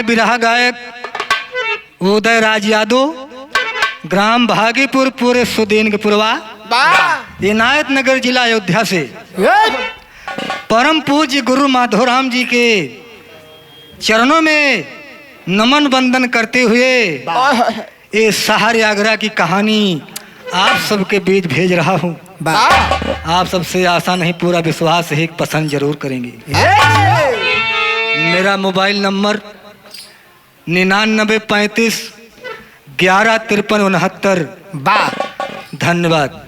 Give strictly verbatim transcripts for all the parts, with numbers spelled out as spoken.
बिरहा गायक उदय राज यादव, ग्राम भागीपुर, पूरे सुदीन के पुरवा, वाह। इनायत नगर, जिला अयोध्या से। ए! परम पूज्य गुरु माधोराम जी के चरणों में नमन वंदन करते हुए वाह। ये शहर आगरा की कहानी आप सबके बीच भेज रहा हूँ। वाह। आप सबसे आशा नहीं, पूरा विश्वास है कि पसंद जरूर करेंगे। ए! मेरा मोबाइल नंबर निन्यानवे पैंतीस ग्यारह तिरपन उनहत्तर। वाह। धन्यवाद।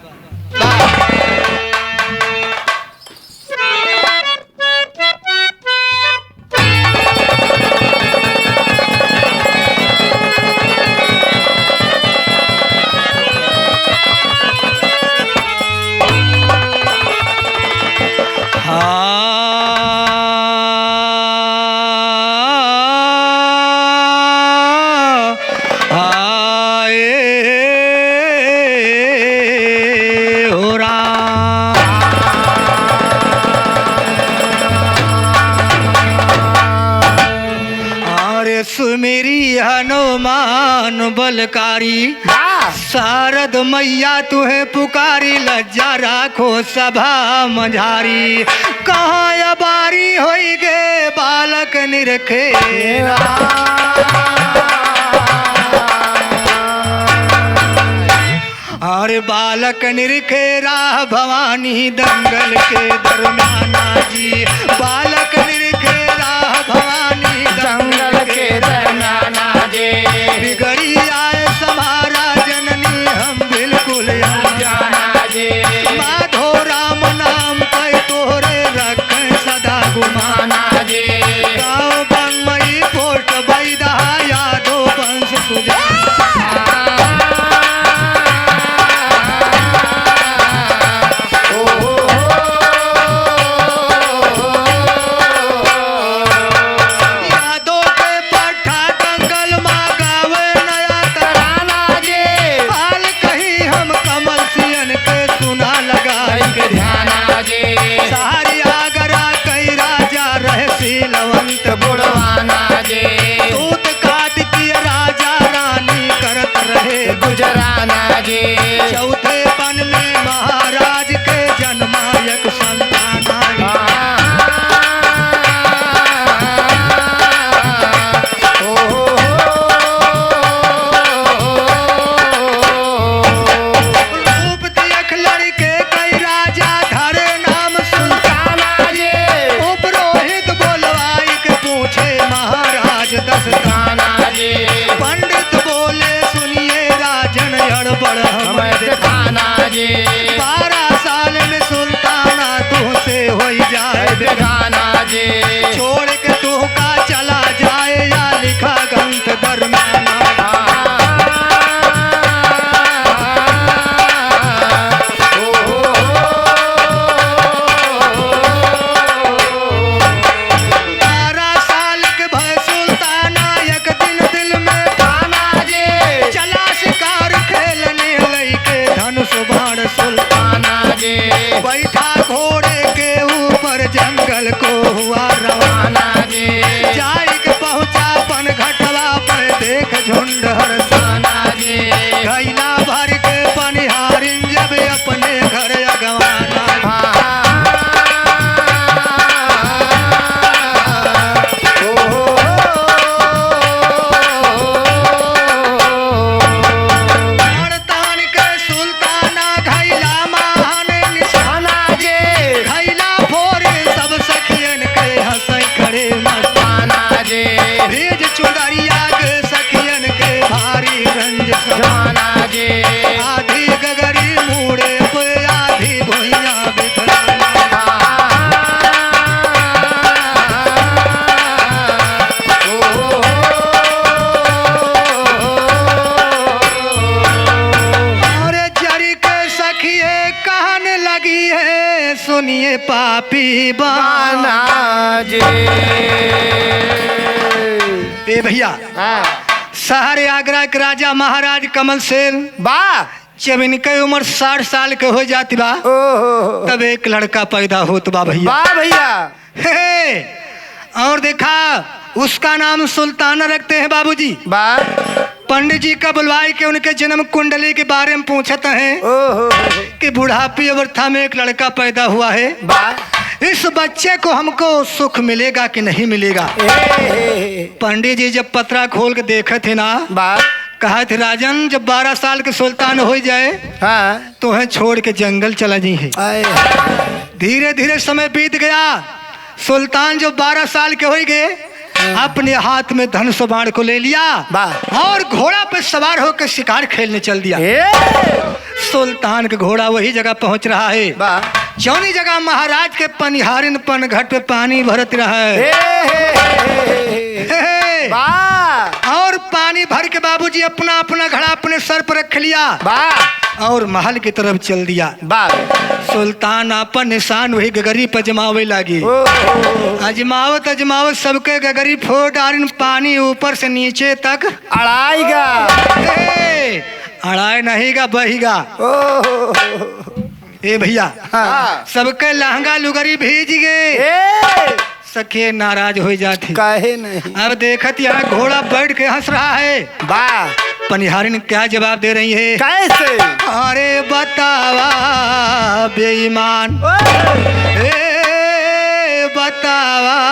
हाँ, आए हो राम। अरे सुमिरि हनुमान बलकारी, वाह। शारद मैया तुहे पुकारी, लज्जा राखो सभा मझारी। कहाँ अबारी होई गे बालक निरखे राम। अरे बालक निरखे राह भवानी दंगल के दरम्याना जी। बालक निरखे राह भवानी दंगल के दरम्याना जी। बिगड़ी आए समारा जननी हम बिल्कुल अनजाना जी। माधो राम नाम पे तोहरे रखें सदा गुमाना जी। गाँव बम्बई पोस्ट बैदहा यादव वंश सुजाना। यादव के पट्ठा दंगल मा गावे नया तराना जी। हाल कही हम कमल सियन के सुना लगाई के ध्याना जी। सारी आगरा कई राजा रहे सीलवंत गुणवाना जी। सूत काट के राजा रानी करत रहे गुजराना जी। चौथे पन में महाराज के जन्मा एक संताना जी। हाँ। ओ हो हो। रूप देख लड़के कई राजा धरे नाम सुल्ताना जी। उपरोहित बोलवाई के पूछे महाराज दस्ताना जी। पंडित बोले सुनिए राजन अड़बड़ हम हमें दिखाना जी। बारह साल में सुल्ताना तुहसे होई जाए बेगाना जी। छोड़ के तुहका चला जाए या लिखा ग्रंथ दरम्याना। बारह साल के भय सुल्ताना, एक दिन दिल में ठाना जी। चला शिकार खेलने लइके धनुष बाण सुल्ताना जी। बैठा घोड़े के ऊपर जंगल को हुआ रवाना जी। जाई के पहुँचा पन घटवा पे देख झुंड हरसाना जी। घैला भर के पनिहारिन जब अपने घर अगवाना। तान के सुल्ताना घैला महान निशाना जे। घैला फोरे सब सखियन के हंसै खड़े मस्ताना जे। भेज चुनरिया के सखियन के भारी रंज समाना जे। आधी गगरी मूड़े पे आधी भुइयां बिथराना। अरे जरी के सखिए कहन लगी है, सुनिए पापी बाना। बाना जी। ए भैया, हाँ। शहर आगरा के राजा महाराज कमल सेन बा। जब इनके उम्र साठ साल के हो जाती बा, ओहो। तब एक लड़का पैदा होत बा भैया। बा भैया। हे, और देखा, उसका नाम सुल्ताना रखते हैं बाबूजी। बा। पंडित जी का बुलवाई के उनके जन्म कुंडली के बारे में पूछत हैं ओहो। कि बुढ़ापी अवस्था में एक लड़का पैदा हुआ है, बा। इस बच्चे को हमको सुख मिलेगा कि नहीं मिलेगा? ए, ए, ए। पंडित जी जब पतरा खोल के देखत है ना, बा। कहत है, "राजन, जब बारह साल के सुल्तान हो जाए, हाँ। तोहें छोड़ के जंगल चला जइहें।" आए। धीरे धीरे समय बीत गया। सुल्तान जो बारह साल के होइ गए, हाँ। अपने हाथ में धनुष बाण को ले लिया वाह। और घोड़ा पे सवार होकर शिकार खेलने चल दिया। ए! सुल्तान का घोड़ा वही जगह पहुंच रहा है। वाह। जौनी जगह महाराज के पनिहारिन पनघट पे पानी भरत रहा है। ए, हे, हे, हे, हे, हे। हे, हे। वाह। और पानी भर के बाबूजी अपना अपना घड़ा अपने सर पर रख लिया। वाह। और महल की तरफ चल दिया। वाह। सुल्तान आपन निशान वही गगरी पर जमावे लागी। ओ, ओ, ओ। अजमावत अजमावत सबके गगरी फोड़ डारिन, पानी ऊपर से नीचे तक अड़ाई गा। ए, अड़ाई नहीं गा, बही गा। ओ, ओ, ओ। ए भैया, हाँ। सबके लहंगा लुगरी भीज गए। ए! सखे नाराज हो जात ही। काहे नहीं? अब देखत यहाँ घोड़ा बैठ के हंस रहा है। वाह। पनिहारिन क्या जवाब दे रही है? कैसे? अरे बतावा बेईमान। ओए! ए बतावा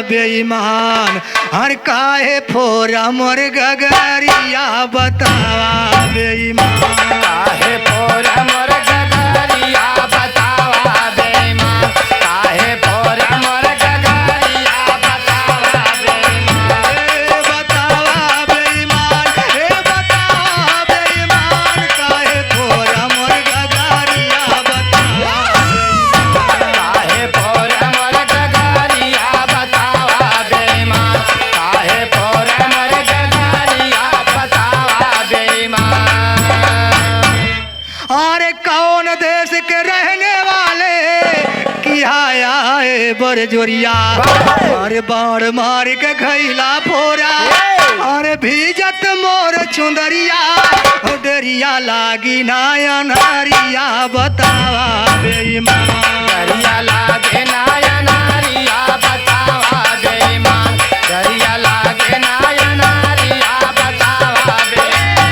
बेईमान, हर काहे फोरा मोर गगरिया बतावा बेईमान। काहे फोरा मोर गगरिया बतावा बेईमान, काहे फोरा मोर गगरिया बतावा बेईमान। ए बतावा बेईमान, ए बतावा बेईमान, काहे फोरा मोर गगरिया बतावा बेईमान। काहे फोरा मोर गगरिया बतावा बेईमान, काहे फोरा मोर गगरिया बतावा बेईमान। अरे कौन देश के रहने वाले किहा आए बरजोरिया? अरे बाण मार के घैला फोरा, अरे भीजत मोर चुंदरिया, ओ डरिया लागी ना अनहरिया बतावा बेईमान। डरिया लागे ना अनहरिया बतावा बेईमान, डरिया लागे ना अनहरिया बतावा बेईमान।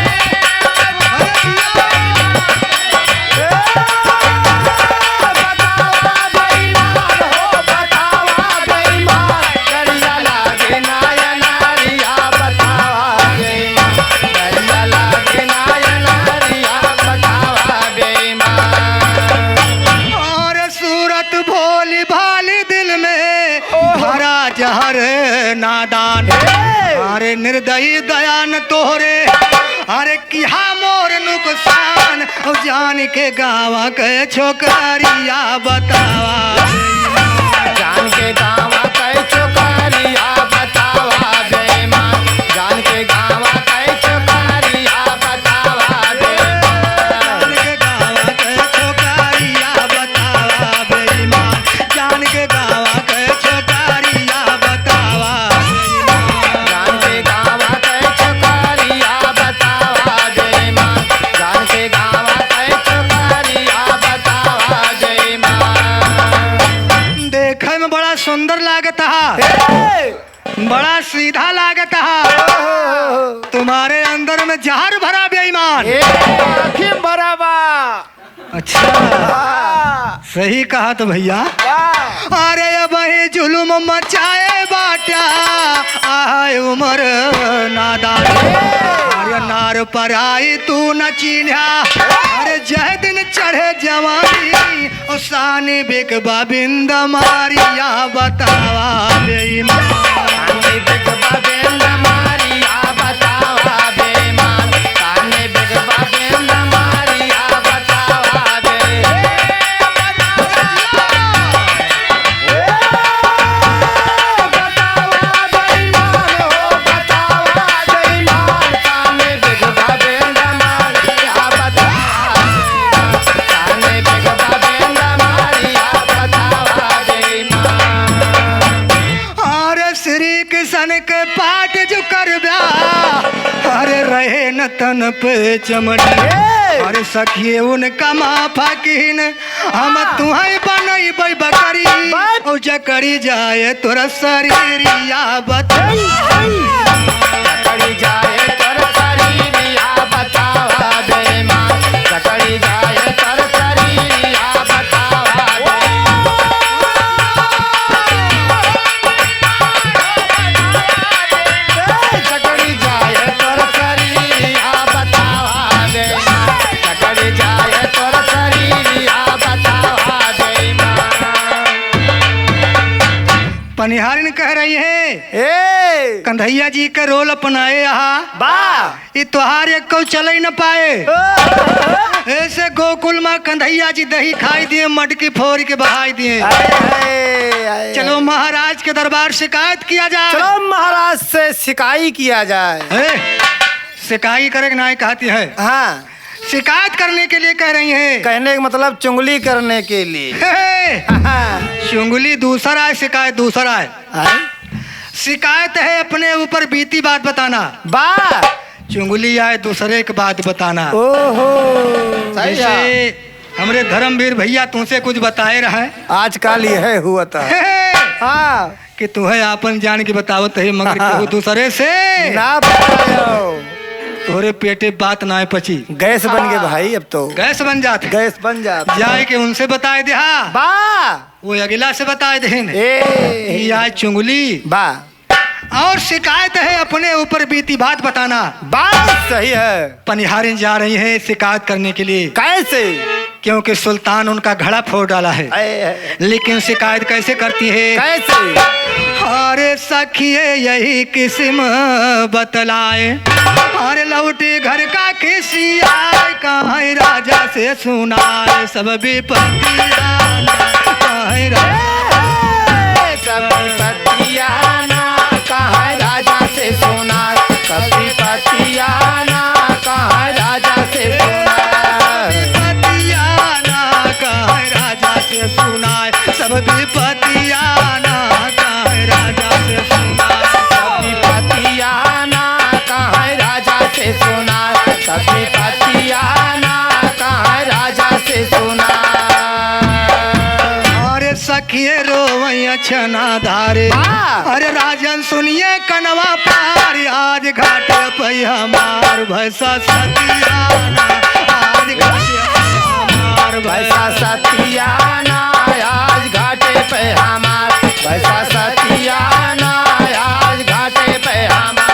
बतावा बेईमान हो, बतावा बेईमान, डरिया लागे ना अनहरिया बतावा बेईमान, डरिया लागे ना अनहरिया बतावा बेईमान। और सूरत भोली भाली दिल में ओहो। भरा जहर नादान। हे। अरे निर्दयी दयान तोहरे, अरे किहा मोर नुकसान, ओ जान के गाँव के छोकरिया बतावा। जान के गाँव के छोकरिया बतावा बेईमान, जान के गाँव के छोकरिया बतावा बेईमान। जान के गाँव के छोकरिया बतावा बेईमान, जान के गाँव के छोकरिया बतावा। जान के गाँव के छोकरिया बतावा बेईमान, जान के गाँव के छोकरिया बतावा बेईमान। देखे में बड़ा सुंदर लागत हा। हे! बड़ा सीधा लागत हा। ओहो। तुम्हारे अंदर में जहर भरा बेईमान। ए, आँखी में भरा बा। अच्छा। हाँ। सही कहा तो भैया। वाह। अरे अबही जुलुम मचाए बाटा, आहे उमर नादान। ए। अरे नार पराई तू न चिन्हा। अरे जह दिन चढ़े जवानी, ओ सानी बिकबा बिंद मारिया बतावा बेईमान। सानी बिकबा बिंद मारिया बतावा बेईमान। सानी बिकबा बिंद मारिया बतावा बेईमान। अरे श्री किशन के पाठ जो करब्या, अरे रहे न तन पे चमड़ी। ए! अरे सखिए उनका माफा किहिन, हम तुहैं बनइबै बकरी। बाप। और जकड़ी जाए तोर सरीरिया बता। जकड़ी जाए तोर सरीरिया बतावा दे माँ, जकड़ी जाए तोर सरीरिया बतावा दे। जकड़ी जाए तोर सरीरिया बतावा दे, जकड़ी जाए तोर सरीरिया बतावा दे। पनिहारिन कह रही है, ए! कंधैया जी का रोल अपनाए यहाँ। बा! ई तोहार एक्को चलइ न पाए। ओ! ऐसे गोकुल मा कंधैया जी दही खाइ दिए, मटकी फोरि के बहाइ दिए। आए, आए, आए, चलो आए। महाराज के दरबार शिकायत किया जाए। चलो महाराज से शिकाई किया जाए। ए, शिकाई करे के नाहीं कहती है। हाँ। शिकायत करने के लिए कह रही है। कहने का मतलब चुंगली करने के लिए। हे, हे। हाँ। चुंगली दूसरा है, शिकायत दूसरा है। हाँ। शिकायत है अपने ऊपर बीती बात बताना। बा। चुंगली आए दूसरे के बात बताना। ओहो। सही है। जैसे हमरे धर्मवीर भइया तुमसे कुछ बताए रहे। आजकल यह हुआ था। हे, हे। हाँ। कि तुहैं आपन जान के बतावत है, मगर केहू दूसरे से ना बतायो। तोहरे पेटे बात नाहीं पची। गैस बन गए भाई, अब तो गैस बन जात है। गैस बन जात। जाए के उनसे बताए देहा। बा। वो अगिला से बताए देहिन। ए। कि आज चुंगली। बा। और शिकायत है अपने ऊपर बीती बात बताना। बात सही है। पनिहारिन जा रही हैं शिकायत करने के लिए। कैसे? क्योंकि सुल्तान उनका घड़ा फोड़ डाला है। आए, आए। लेकिन शिकायत कैसे करती है? कैसे? अरे सखिए यही किस्म बतलाए, अरे लौटी घर का खिसियाए, कहाँ राजा से सुनाए सब विपत्तियाँ, कहाँ राजा सब विपत्तियाँ ना कहाँ राजा से सुनाए, सब विपत्तियाँ ना कहाँ राजा से सुनाए। विपत्तियाँ ना कहाँ राजा से सुनाए, सब विपत्तियाँ ना कहाँ राजा से सुनाए। सब विपत्तियाँ ना कहाँ राजा से सुनाए, सब विपत्तियाँ ना कहाँ राजा से सुनाए। अरे सखिए रोवैया छना धारे। हाँ। अरे राजन सुनिए कनवा पार, आज घाटे पे हमार भैंसा सतियाना, आज घाटे पे हमार भैंसा सतियाना, आज घाटे पे हमार भैंसा सतियाना, आज घाटे पे हमार।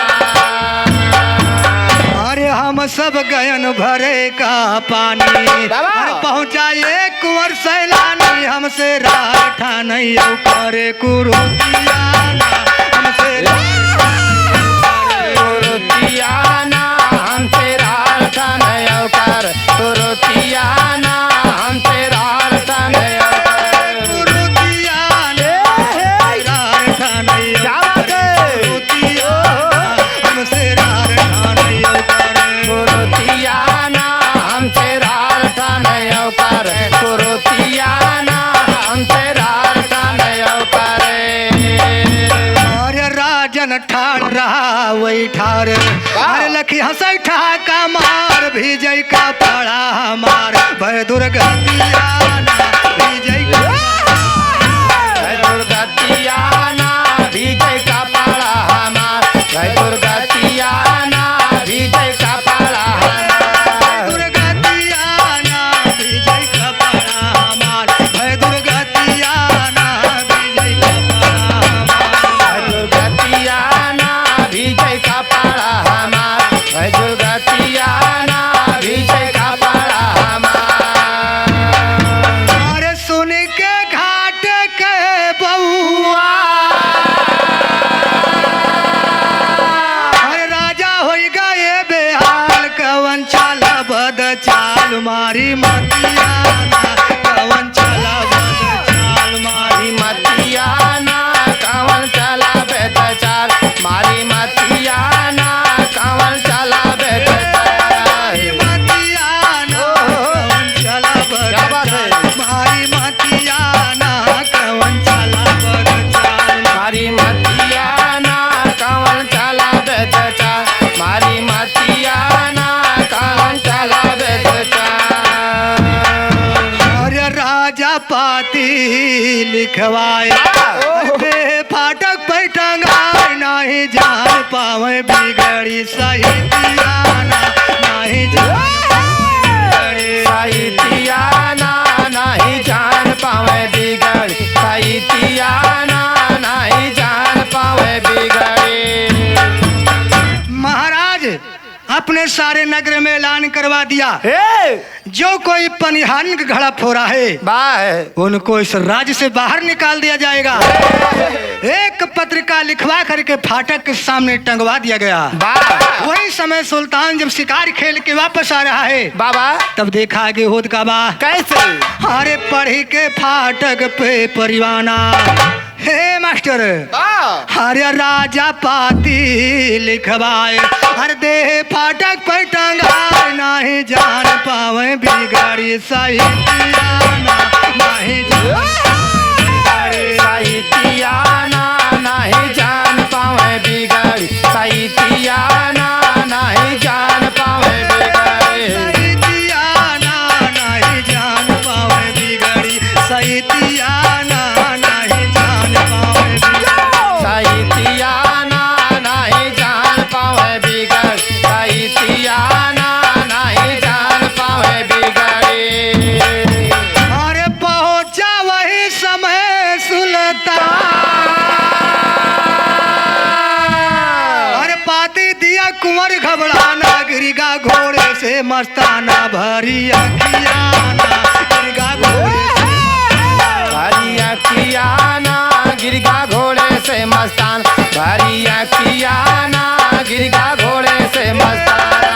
अरे हम सब गयन भरे का पानी। बाबा। अरे पहुँचा एक कुंवर सैलानी, हमसे राह ठानैयो करे कुरुतियाना, हमसे राह कुरुतियाना, हमसे राह ठानैयो कर कुरुतियाना, हमसे राह ठानैयो कर कुरुतियाना, राह ठानैयो क्या बात है? कुरुतियाना, हमसे राह ठानैयो कर कुरुतियाना, हमसे राह ठानैयो कर कुरुतियाना, हमसे राह ठानैयो कर। अरे राजन ठाड़ रहा वही ठाड़। वाह। अरे लखी हंसै ठहाका मार, भीजै कपड़ा हमार, भय दुर्गतियाना, भीजै कपड़ा हमार। भय दुर्गतियाना, भीजै कपड़ा हमार, भय दुर्गतियाना, भीजै कपड़ा हमार। दुर्गतियाना, भीजै कपड़ा हमार, भय दुर्गतियाना, भीजै कपड़ा हमार। भय दुर्गतियाना, भीजै कपड़ा हमार, भय दुर्गतियाना, भीजै कपड़ा हमार। अरे सुन के घाट के बउआ। अरे राजा होई गए बेहाल, कवन चाला बद चाल मारी मतियाना, कवन चाला बद चाल मारी मतियाना, कवन चाला बद चाल मारी मतियाना, कवन चाला बद चाल। मतियाना, कवन चाला बद चाल मारी मतियाना, कवन चाला बद चाल। मारी मतियाना, कवन चाला बद चाल। मारी मतियाना, कवन चाला बद चाल। लिखवाए। हाँ। अरे फाटक पे टंगाए, नाही जान पावे बिगड़ी सहितिया ना, नाही जान पावे बिगड़ी। सहितिया ना, नाही जान पावे बिगड़ी। सहितिया ना, नाही जान पावे बिगड़ी। महाराज, अपने सारे नगर में ऐलान करवा दिया, हे! जो कोई पनिहान का घड़ा फोरा है, वाह! उनको इस राज्य से बाहर निकाल दिया जाएगा। एक पत्रिका लिखवा करके फाटक के सामने टंगवा दिया गया। वाह! वही समय सुल्तान जब शिकार खेल के वापस आ रहा है, बाबा! तब देखा कि होत का बा। कैसे? अरे पढ़ी के फाटक पे परिवाना, हे मास्टर, हाँ। अरे राजा पाती लिखवाए, अरे देह फाटक पर टंगाए, नाही जान पावे बिगड़ी सहितिया ना, नाही जान पावे बिगड़ी। सहितिया ना, नाही जान पावे बिगड़ी। सहितिया ना, नाही जान पावे बिगड़ी। सहितिया ना, नाही जान पावे बिगड़ी। सहितिया ना, नाही जान पावे बिगड़ी। सहितिया ना, नाही जान पावे बिगड़ी। सहितिया ना, नाही जान पावे बिगड़ी। अरे पहुँचा वही समय सुल्तान। अरे पाती दिया कुंवर घबराना, गिरिगा घोड़े से मस्ताना, भरी अखियाना, गिरिगा घोड़े से। भरी अखियाना, गिरिगा घोड़े से मस्ताना, भरी अखियाना, गिरिगा घोड़े से मस्ताना।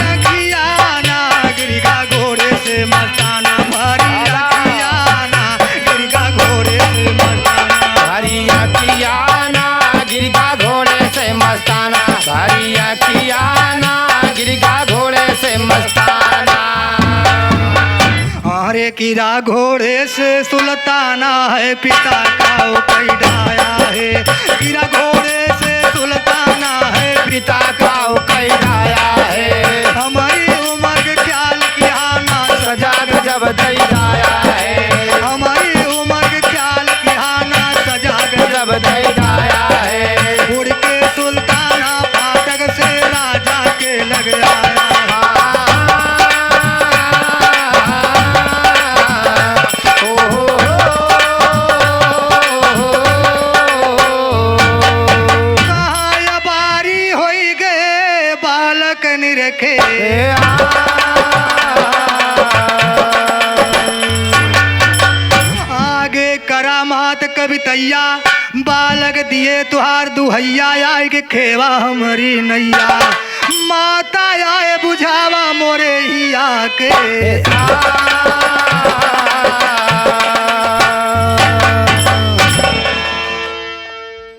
अखियाना, गिरिगा घोड़े से मस्ताना, भरी अखियाना, गिरिगा घोड़े से मस्ताना। भरी अखियाना, गिरिगा घोड़े से मस्ताना, भरी अखियाना, गिरिगा घोड़े से मस्ताना। अरे गिरा घोड़े से सुल्ताना है, पिता का वो कैदाया है। गिरा घोड़े से सुल्ताना है, पिता का वो कैदाया है। हमारी उम्र के ख्याल किया ना, सजा गजब दै दाया है। हमारी उम्र के ख्याल किया ना, सजा गजब दै दाया है। उड़ के सुल्ताना फाटक से राजा के लग आया। कहाँ अबारी होई गए बालक निरखे। आगे करामात कवितैया, बालक दिए तुहार दुहैया, आए के खेवा हमरी नैया। माता आए बुझावा मोरे हिया के।